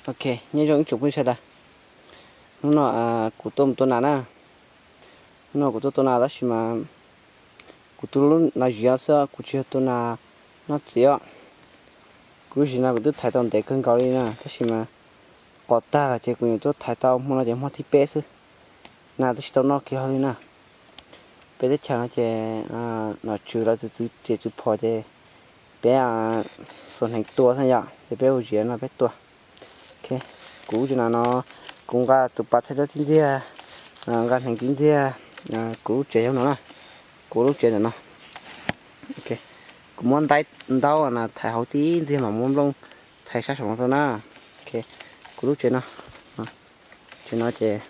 Ok, nyob zoo ib tsoom phooj ywg sawv daws. Hnub no kuv tuaj mus tua nas na. Hnub no kuv tuaj tua nas tab sis mas kuv tua lub nas ziv xwb, kuv tsis yog tua nas noj txiv os. Kuv lub ziv no kuv twb thaiv tau ntev kawg nkaus li na, tab sis mas qos tag lawm ces kuv yuav tuaj thaiv tau hmo no ces hmo thib peb xwb. Nas twb tsis tau noj kiag hlo li na. Peb teb chaws no ces nom tswv lawv txwv txwv riam txwv phom ces peb xuas hneev tua xwb yom, ces peb ua ziv no peb tua. Kuv lub tsev nas no, kuv nqa tus pas thaij duab tib ntxiag, nqa hneev tib ntxiag, kuv lub tsev yog no na, kuv lub tsev ntawm no. Kuv muab ntaub na thaiv hauv tib ntxiag mas muab nplooj thaiv sab saum no rau na. Kuv lub tsev no, tsev no ces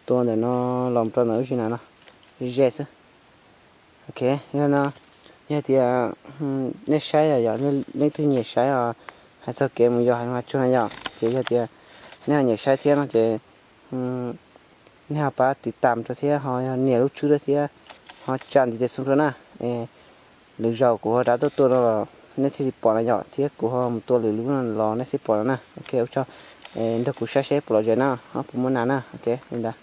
tua ntawm no los rau ntawm lub tsev nas no ze xwb. Ok, yog no, yog tias nej saib yom, leej twg nyiam saib os, hais txog kev mus yos hav zoov hav tsuag na yom, ces yog tias nej ho nyiam saib thiab no ces nej ho pab tiv tam rau thiab ho yog nias lub tswb rau thiab ho tsa ntiv tes xoo rau na. Lwm zaus kuv ho rov tuaj tua no los nej thiaj li pom na yom, thiab kuv ho mus tua lwm lub no los nej thiaj pom no na. Ok, ua tsaug, nrog kuv saib seb puas lom zem na, ho puas muaj nas na. Ok, li ntawd.